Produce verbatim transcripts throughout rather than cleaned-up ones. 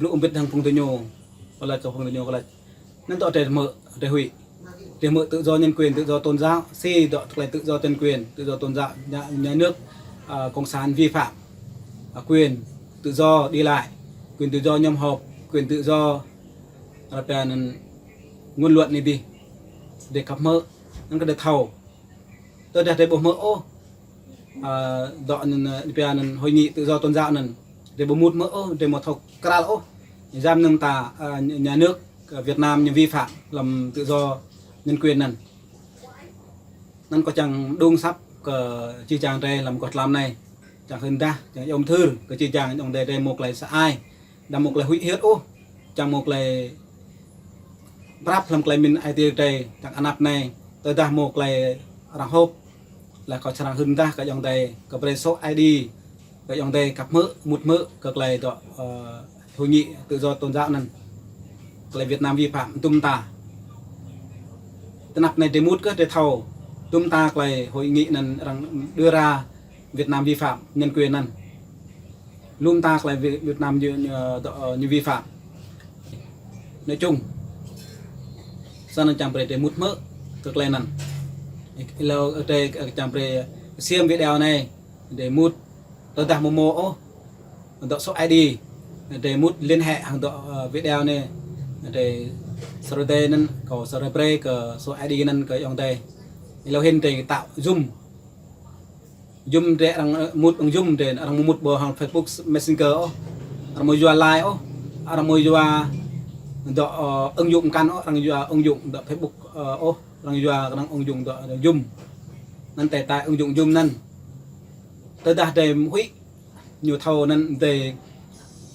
Lu ôm bit hăng phung tơ ñu, kơ lăi kơ phung tơ ñu kơ lăi. Anŭn dŏ tơlơi hmư̆, tơlơi huĭ. Tơlơi hmư̆ tự do nhân quyền, tự do tôn giáo, si dŏ tơlơi tự do nhân quyền, tự do tôn giáo, nhà, nhà nước, à, cộng sản vi phạm, à, quyền tự do đi lại, quyền tự do nhóm họp, quyền tự do, à, ngôn luận anai dih. Tơlơi khăp hmư̆, anŭn kơ tơlơi thâo. Tơdah drei ƀu hmư̆ ôh, à, dŏ anŭn, à, pia anŭn hội nghị tự do tôn giáo anŭn. Drei ƀu mŭt hmư̆ ôh, drei ƀu thâo krăl ôh. Djam anŭn ta, à, nhà nước, à, Việt Nam ñu vi phạm lăm tự do nhân quyền anŭn. Anŭn kâo čang đung săp kơ jih jang drei lăm kơ tlam anai. Čang hơndah, čang yôm thưr, kơ jih jang ayŏng adơi drei mâo tơlơi sa ai. Đăm mâo tơlơi huĭ hyưt ôh, čang mâo tơlơi prăp lăm tơlơi min ai tiê drei, čang anăp anai, tơdah mâo tơlơi arăng họp, lĕ kâo čang hơndah kơ ayŏng adơi, kơ brơi số ai đi, kơ ayŏng adơi khăp hmư̆, mŭt hmư̆, kơ tơlơi dŏ, ơ, hội nghị tự do tôn giáo anŭn. Tơlơi Việt Nam vi phạm, tŭm ta. Tơ anăp anai drei mŭt kơ drei thâo, tŭm ta tơlơi hội nghị anŭn arăng đưa ra Việt Nam vi phạm nhân quyền anŭn. Lŏm ta tơlơi Việt, Việt Nam ñu, ñu, ơ, ñu vi phạm. Nói chung, sa anŭn čang brơi drei mŭt hmư̆ kơ tơlơi anŭn. Ih lâo, ơ, drei, ơ, čang brơi xem video anai, drei mŭt, tơdah mâo mâo ôh, dŏ số ai đi, drei mŭt liên hệ hăng dŏ, ơ, video anai, drei sơrơdê anŭn, kâo sơrơdê brơi kơ số ai đi anŭn kơ ayŏng adơi. Ih lâo hĭn drei tạo Zoom. Zoom drei arăng, ơ, mŭt ƀơi Zoom drei, arăng mŭt ƀơi hăng Facebook Messenger ôh. Arăng mâo yua Line ôh. Arăng mâo yua dŏ, ơ, ứng dụng mơkăn ôh, arăng yua ứng dụng dŏ Facebook, ơ, ôh. Arăng yua kơnơ̆ng ứng dụng dŏ, dŏ Zoom. Anŭn tơlơi tải ứng dụng Zoom anŭn. Tơdah drei huĭ ñu thâo anŭn drei,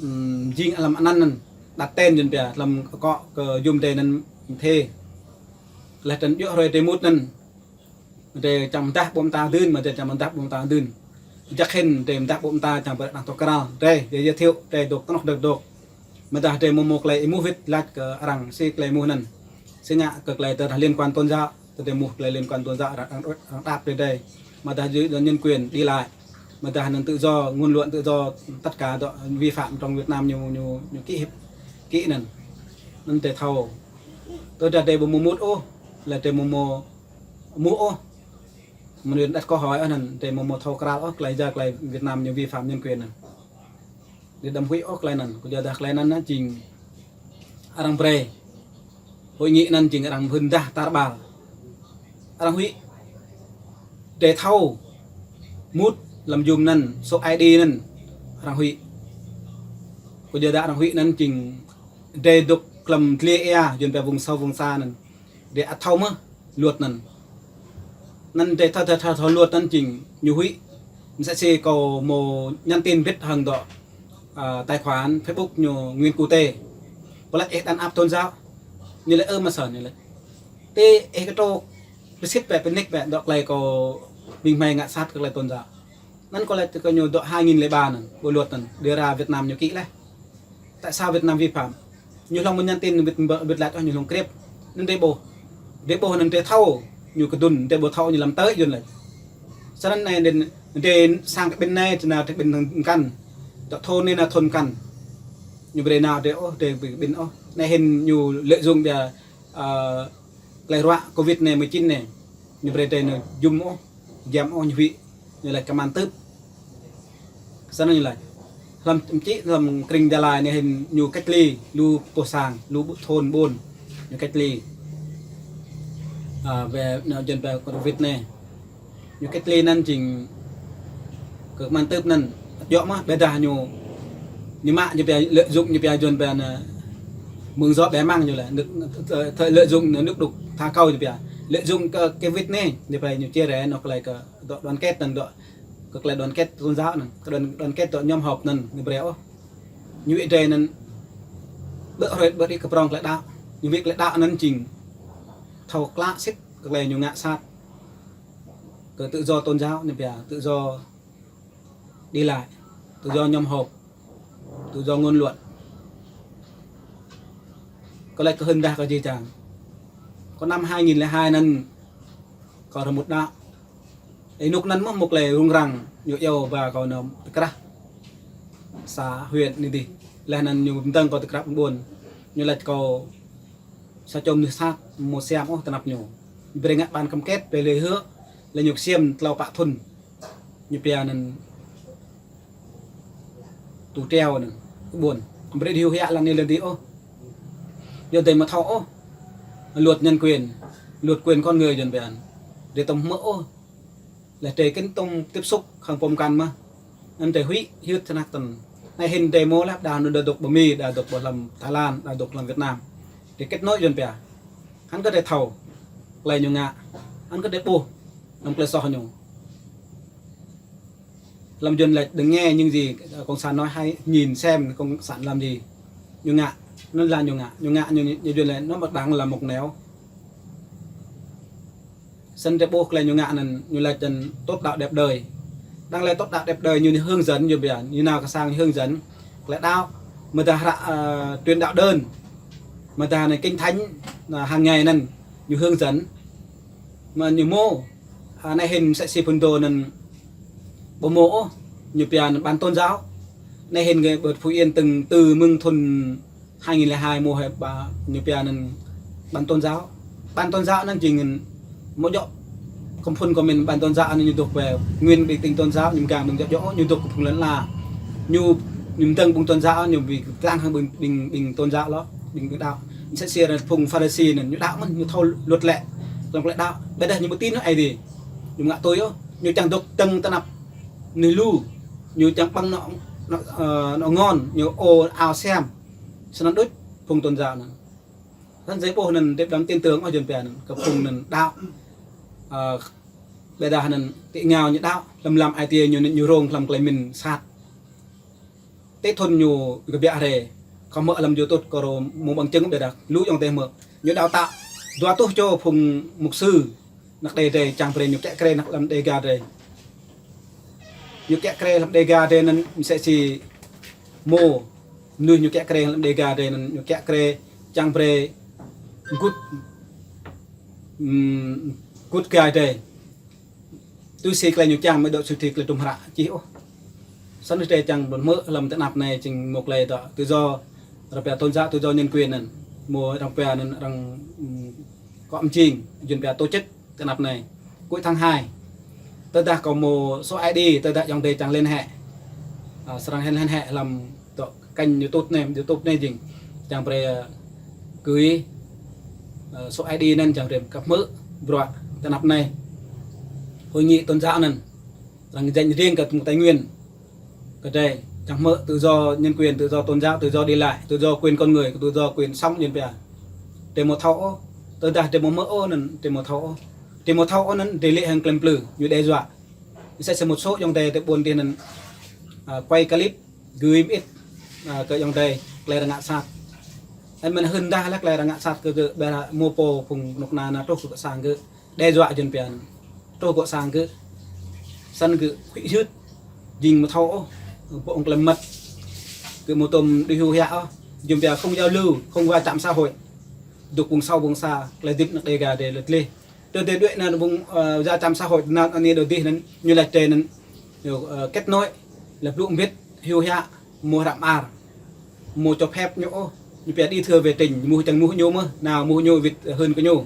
ưm, jing lăm anŭn anŭn. Đặt tên Yuan pia lăm akŏ kơ Zoom drei anŭn mơ̆n. Leh tơl djơ̆ hrơi drei mŭt anŭn. Drei čang mơdah ƀô̆ mơta dưn, mơdah čang mơdah ƀô̆ mơta dưn. Jăk hĭn drei mơdah ƀô̆ mơta čang brơi arăng thâo krăl. Drei, drei giới thiệu, drei dŏ tơnŏ dŏ dŏ. Mơdah drei mâo mâo tơlơi ih mŭt wĭt lač kơ arăng si tơlơi mŭt anŭn. Si ngă kơ tơlơi tơdah liên quan tôn giáo, tơdah mŭt tơlơi liên quan tôn giáo arăng, arăng, arăng đăp drei drei. Mơdah tự do nhân quyền đi lại. Mơdah anŭn tự do ngôn luận, tự do tất cả dŏ vi phạm trong Việt Nam ñu, ñu, ñu ký hiệp, ký anŭn. Anŭn drei thâo. Tơdah drei ƀu mŭt ôh, lĕ drei mâo mâo mŭt ôh. Mơnuih đăt kơ hơi ôh anŭn, drei mâo mâo thâo krăl ôh, tơlơi ja tơlơi Việt Nam ñu vi phạm nhân quyền anŭn. Drei đăm huĭ ôh tơlơi anŭn, kơ yua dah tơlơi anŭn anŭn jing arăng brơi. Hội nghị anŭn jing arăng hơndah tar ƀar. Arăng huĭ. Drei thâo. Mŭt lăm Zoom anŭn, số ai đi anŭn. Arăng huĭ. Kơ yua dah arăng huĭ anŭn jing drei dŏ lăm dlie ia, Yuan pia vùng sâu vùng xa anŭn. Drei ăt thâo mơ̆ luật anŭn. Anŭn drei thâo, thâo, thâo, thâo luật anŭn jing ñu huĭ. Mơsĕ si kâo mâo nhắn tin bit hăng dŏ, à, tài khoản Facebook ñu Nguyễn Cù Tê. Pơlăt ih đàn áp tôn giáo. Ñu laĭ ơ mơsĕ ñu laĭ. Tơ ih kơ trô pơsit pĕ pơnik pĕ dŏ tơlơi kâo ƀing hmei ngă sat kơ tơlơi tôn giáo. Anŭn kâo laĭ kơ ñu dŏ hai nghìn lẻ ba anŭn, bộ luật anŭn, đưa ra Việt Nam ñu ký leh. Tại sao Việt Nam vi phạm? Ñu hlŏng mơ̆n nhắn tin wĭt, wĭt lač ôh ñu hlŏng krep. Anŭn drei ƀuh. Drei ƀuh anŭn drei thâo ñu kơdŭn, drei ƀu thâo ñu lăm tơi Yuan lač. Sa anŭn anai anŭn drei sang kơ ƀing anai, tơ nao drei ƀing mơkăn. Dŏ thôn anai nao thôn mơkăn. Ñu brơi nao drei ôh, drei ƀing ƀing ôh. Anai hĭn ñu lợi dụng ƀia, ơ, tơlơi ruă Covid anai mười chín anai. Ñu brơi drei nao jum ôh. Giăm ôh ñu huĭ, ñu laĭ kơ mơ̆n tưp. Sa anŭn ñu laĭ. Hlăm, či hlăm krĭng Gia Lai anai hĭn ñu cách ly, lu pô sang, lu ƀu thôn ƀôn, ñu cách ly. À, về nao Yuan pia Covid anai. Ñu cách ly anŭn jing kơ mơ̆n tưp anŭn, djŏ mơ̆, ƀiădah ñu, ñu mă ñu pia lợi dụng ñu pia Yuan pia anŭn, mơ̆ng djŏ ƀe măng ñu laĭ, nước, thời lợi dụng nước đục thả câu ñu pia. Lợi dụng kơ Covid anai, ñu pia ñu chia rẽ nao tơlơi kơ dŏ đoàn kết anŭn dŏ, kơ tơlơi đoàn kết tôn giáo anŭn, kơ đoàn, đoàn kết dŏ nhóm họp anŭn, ñu brơi ôh. Ñu wĭt drei anŭn, ƀơ̆ hrơi ƀơ̆ đĭ kơ prŏng tơlơi đaŏ, ñu wĭt tơlơi đaŏ anŭn jing thâo klă sĭt kơ tơlơi ñu ngă sat. Kơ tự do tôn giáo ñu pia, tự do đi lại, tự do nhóm họp, tự do ngôn luận. Kâo laĭ kơ hơndah kơ jih jang. Kơ năm hai nghìn lẻ hai anŭn kâo rơmŭt đaŏ. Ih nŭk anŭn mơ̆ mŭk lĕ rŭng răng, ñu iâu ba kâo nao tơkrah xã huyện anai dih. Laih anŭn ñu mơdơ̆ng kâo tơkrăp ƀôn. Ñu laĭ kâo sa čô mơnuih sat, mơ̆ siam ôh tơnap ñu. Brơi ngă ban kăm ket, brơi lĕ hơ̆, lĕ ñu ksiêm tlâo pă thŭn. Ñu pia anŭn tu treo anŭn, ƀôn. Brơi hyu hia lăng anai lăng adih ôh. Yua adih mơ̆ thâo ôh. Luật nhân quyền, luật quyền con người Yuan pia. Adih tŏm hmư̆ ôh. Lĕ adih kơnơ̆ng tŏm tiếp xúc hăng pom kan mơ̆. Anŭn adih huĭ hyưt tơnap tơnap. Anai hĭn adih mơ̆ lah, đa ñu đa dŏ ƀơi Mi, đa dŏ ƀơi lăm Thái Lan, đa dŏ lăm Việt Nam. Adih kết nối Yuan pia. Hăng kơ adih thâo tơlơi ñu ngă. Hăng kơ adih ƀuh lăm tơlơi soh ñu. Lăm Yuan laĭ đừng nghe những gì, ờ, cộng sản nói, hãy nhìn xem cộng sản làm gì. Ñu ngă, anŭn lah ñu ngă, ñu ngă, ñu, ñu Yuan laĭ nó đang là một nẻo. Sân adih ƀuh tơlơi ñu ngă anŭn, ñu laĭ anŭn tốt đạo đẹp đời. Đang laĭ tốt đạo đẹp đời, ñu hướng dẫn, ñu pia, ñu nao kơ sang hướng dẫn. Tơlơi đaŏ, mơ̆ dah hră, ờ, truyền đạo đơn. Mơ̆ dah anai kinh thánh, ờ, hàng ngày anŭn, ñu hướng dẫn. Mơ̆ ñu mơ̆, à, anai hĭn mơsĕ si phŭn dô anŭn ƀu mơ̆ ôh, ñu pia anŭn ban tôn giáo. Anai hĭn kơ ƀơi Phú Yên từng từ mơ̆ng thŭn hai nghìn lẻ hai mơ̆ hơi ba, ñu pia anŭn ban tôn giáo. Ban tôn giáo anŭn jing mơ̆ djơ̆ kơ phŭn kơ mĭn ban tôn giáo anŭn ñu dŏ ƀơi nguyên ƀing tin tôn giáo, ñu mơgang ƀing djơ̆ djơ̆, ñu dŏ kơ phŭn lăn la. Ñu, ñu mơdơ̆ng ƀing tôn giáo, ñu ƀu tlang hăng ƀing, ƀing, ƀing tôn giáo lŏ, ƀing, ƀing đaŏ. Mơsĕ si phŭn Pharisi anŭn, ñu đaŏ mơ̆n, ñu thâo luật lĕ. Lăm tơlơi đaŏ, ƀôdah ñu ƀu tin ôh Aê Diê. Ñu ngă tui ôh, ñu čang dŏ dơ̆ng tơnap mơnuih lu, ñu čang ƀơ̆ng anŏ, anŏ, ờ, anŏ ngon, ñu ô ao siam. Sơnăn đôč phŭn tôn giáo anŭn. Săn adih ƀuh anŭn adih đăm tin tưởng ôh Yuan pia anŭn, kơ phŭn anŭn đaŏ. Ơ, ƀôdah anŭn ti ngao ñu đaŏ, lăm lăm ai tiê ñu, ñu rông lăm tơlơi mĭn sat. Tơl thŭn ñu kơbiă rai, kâo hmư̆ lăm YouTube kâo rô mơ̆ng ƀăng čơ̆ng ƀôdah lu ayŏng adơi hmư̆. Ñu đaŏ tă dua rơtuh čô phŭn mục sư, anăk Đê adih, čang brơi ñu kiă kriê anăk lăm Đêga adih. Ñu kiă kriê lăm Đêga adih anŭn mơsĕ si mơ̆, mơnuih ñu kiă kriê lăm Đêga adih anŭn ñu kiă kriê čang brơi gŭt, ừm, gŭt gai adih. Tui si tơlơi ñu čang mơ̆ dŏ sui thi tơlơi tum hră čih ôh. Săn adih čang ƀôn hmư̆ lăm tơnap anai jing mơ̆ tơlơi dŏ tự do, arăng pia tôn giáo, tự do nhân quyền anŭn. Mơ̆ arăng pia anŭn arăng, ừm, kơ mơjing, Yuan pia tổ chức tơnap anai. Cuối tháng hai. Tơdah kâo mơ̆ số ai đi, tơdah ayŏng adơi čang liên hệ. À, srăng liên hệ lăm dŏ kênh YouTube anai, YouTube anai jing. Čang brơi, ơ, gửi, ơ, số ai đi anŭn čang brơi kơ hmư̆ bruă tơnap anai. Hội nghị tôn giáo anŭn. Arăng dành riêng kơ Tây Nguyên. Kơ adih, čang hmư̆ tự do nhân quyền, tự do tôn giáo, tự do đi lại, tự do quyền con người, tự do quyền sống Yuan pia. Adih mơ̆ thâo ôh, tơdah adih mơ̆ hmư̆ ôh anŭn, adih mơ̆ thâo ôh. Adih mơ̆ thâo ôh anŭn, adih lĕ hăng klem plư, ñu đe dọa. Mơsĕ si một số ayŏng adơi tơ ƀôn adih anŭn, à, quay clip, gửi mơit, à, kơ ayŏng adơi, tơlơi arăng ngă sat. Anŭn mơ̆n hưn dah lah tơlơi arăng ngă sat kơ, kơ ƀôdah mơ̆ pô phŭn kơnuk kơna nao truh kơ sang gơ̆. Đe dọa Yuan pia anŭn. Truh kơ sang gơ̆. Săn gơ̆ huĭ hyưt. Jing mơ̆ thâo ôh. Pô ƀơ̆ng tơlơi mơmŏt. Gơ̆ mơ̆ tŏm đĭ hyu hia ôh. Yuan pia không giao lưu, không va chạm xã hội. Dŏ ƀơ̆ng sâo ƀơ̆ng sa, tơlơi hơdip anăk Đêga adih lĕ tơlơi. Tơ adih đuaĭ anŭn ƀơ̆ng, ơ, va chạm xã hội anŭn anai đôč adih anŭn. Ñu laĭ adih anŭn. Ñu, ơ, kết nối. Lĕ blŭ mbĭt, hyu hia. Mơ̆ hră mơar. Mơ̆ cho phép ñu ôh. Ñu pia đi thưa về trình, mơ̆ čang mơ̆ ñu mơ̆, nao mơ̆ ñu wĭt hưn kơ ñu.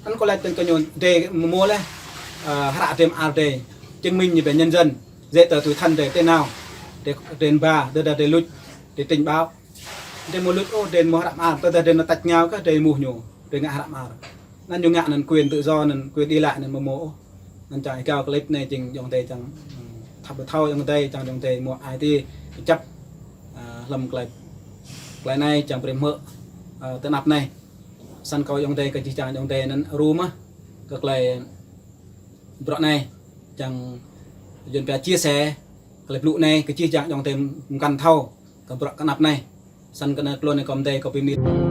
Anŭn kâo laĭ tơ̆ng kơ ñu, adih mơ̆ lĕ, ơ, hră adih mơar adih, chứng minh ñu pia nhân dân, giấy tờ tùy thân adih, tơl nao, adih, adih ba, tơdah adih luč, adih trình báo. Adih mơ̆ luč ôh, adih mơ̆ hră mơar, tơdah adih nao tač rơngiao kơ adih mơ̆ ñu, adih ngă hră mơar. Anŭn ñu ngă anŭn quyền tự do, anŭn quyền đi lại anŭn mơ̆ mơ̆ ôh. Anŭn čang ih gao clip anai jing ayŏng adơi čang, ừm, thâo ƀu thâo ayŏng adơi, čang ayŏng adơi mơ̆ ai tiê kơčăp, à, lăm tơlơi, tơlơi anai čang brơi hmư̆, à, tơnap anai. Săn kâo ayŏng adơi kơ jih jang ayŏng adơi anŭn ru mơ̆ kơ tơlơi bruă anai, čang Yuan pia chia sẻ tơlơi blŭ anai kơ jih jang ayŏng adơi mơkăn thâo kơ bruă tơnap anai. Săn kơ anai tơlơi anai kơ ayŏng adơi kơ pơmĭn.